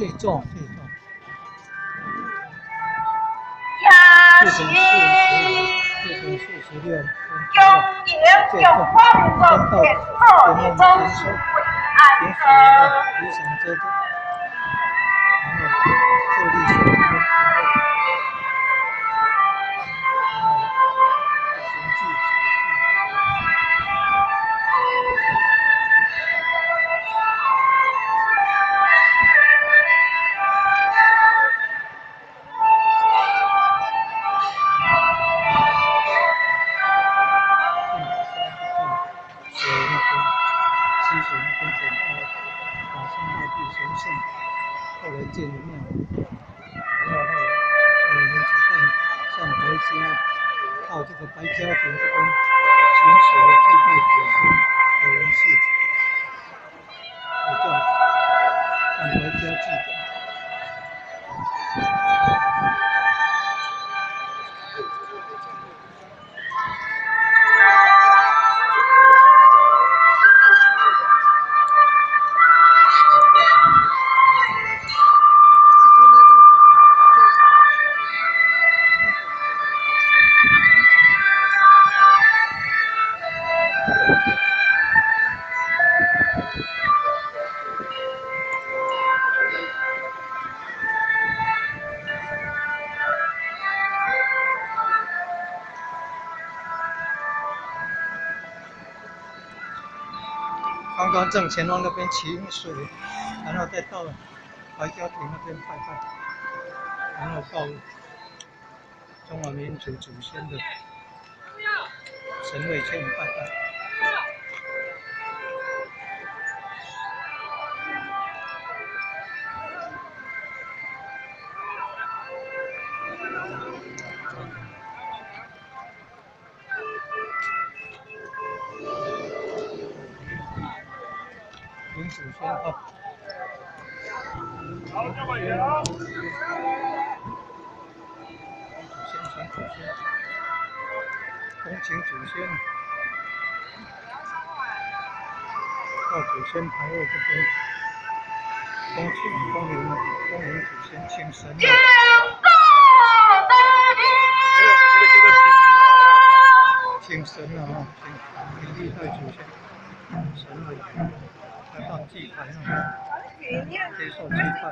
祭祖，祭祖。也是 4点46恭迎中华民国建国的总是安水，雨伞遮着，然后设立水边停然后行祭祖。溪水那边整到法身大帝神圣，后来建的庙，然后后来我们举办上白家，到这个白家田这边行水祭拜祖先的仪式，也叫上白家祭典。刚刚正前方那边请水，然后再到白家亭那边拜拜，然后到中华民族祖先的神位前拜拜。迎祖先哈。好，交过去啊。祖先，请祖先，恭请祖先，到祖先牌位这边，恭请恭迎恭迎祖先，请神。请神了啊，请历代祖先，神了。要到祭台上接受祭拜。